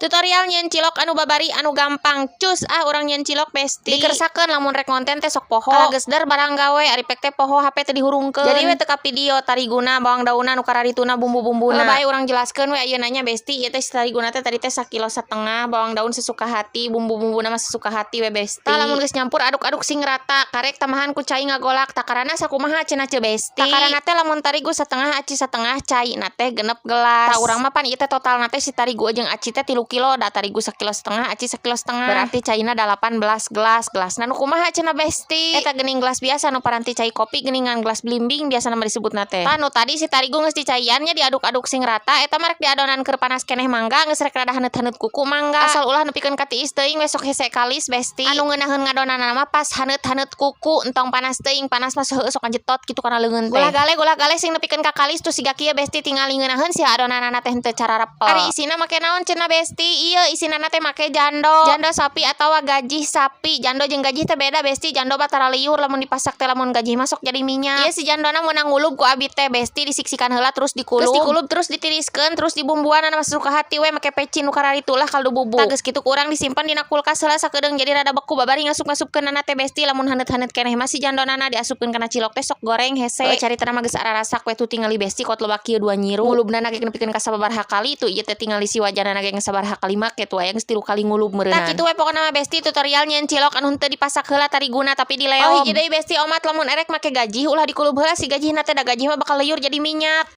Tutorial nyieun cilok anu babari, anu gampang. Cus ah, urang nyieun cilok, Besti. Dikersakeun lamun rek ngonten teh sok poho. Kalah geus der barang gawe, ari pek teh poho HP teh dihurungkeun. Jadi we teu ka video tariguna, bawang daunna, nu kararituna, bumbu-bumbuna. Bae urang jelaskeun we ayeuna nya, Besti. Ieu teh tariguna teh tadi teh sakilo setengah, bawang daun sesuka hati, bumbu-bumbuna mah sesuka hati we, Besti. Tah, lamun geus nyampur, aduk-aduk sing rata, karek tambahan ku cai ngagolak. Takarana sakumaha cenah ce, Besti? Takarana teh lamun tarigu setengah, aci setengah, cai na teh 6 gelas. Tah, urang mah pan ieu teh totalna teh si tarigu jeung aci teh 3 kilo, da tarigu sakilo setengah, aci sakilo setengah. Berarti caina 18 gelas. Gelasna nu kumaha cenah, Besti? Eta geuning gelas biasa nu paranti cai kopi geuningan, gelas blimbing biasa mah disebutna teh. Tah, nu tadi si tarigu geus dicaian nya, diaduk-aduk sing rata, eta mah rek diadonan keur panas keneh mangga, geus rek rada haneut-haneut kuku mangga. Asal ulah nepikeun ka tiis teuing we, sok hese kalis, Besti. Anu ngeunaheun ngadonanna mah pas haneut-haneut kuku, entong panas teuing, panas mah heueuh, sok njetot kitu kana leungeun teh. Gulah gale, gulah gale sing nepikeun ka kalis tuh siga kieu, Besti, tingali ngeunaheun si adonanana teh henteu cararepel. Ari isina make naon cenah, Besti? Ieu isinana teh make jando. Jando sapi atawa gajih sapi. Jando jeung gajih teh beda, Besti. Jando mah tara liur lamun dipasak teh, lamun gajih masuk jadi minyak. Ieu si jandona meunang ngulub ku abi teh, Besti, disiksikan heula terus dikulub. Terus dikulub, terus ditiriskeun, terus dibumbuan mah suka hati we, make pecin nu kararitu lah, kaldu bubuk. Tah, geus kitu ku urang disimpan dina kulkas heula sakedeung jadi rada beku, babari ngasup-ngasupkeun teh, Besti. Lamun haneut-haneut keneh mah si jandonana diasupkeun kana cilok teh sok goreng hese. Caritana mah geus ararasak we tuh tingali, Besti, kot loba kieu dua nyiru. Ngulubna ge nepikeun ka sababaraha kali tuh ieu teh, tingali si wajanana ge geus sabaraha kali make tuh, aya geus tilu kali ngulub meureunnan. Tah, kitu we pokona mah, Besti, tutorial nyieun cilok anu henteu dipasak heula tariguna tapi dileob. Oh, hiji deui, Besti, omat lamun erek make gajih ulah dikulub heula si gajihna teh, da gajih mah bakal liur jadi minyak.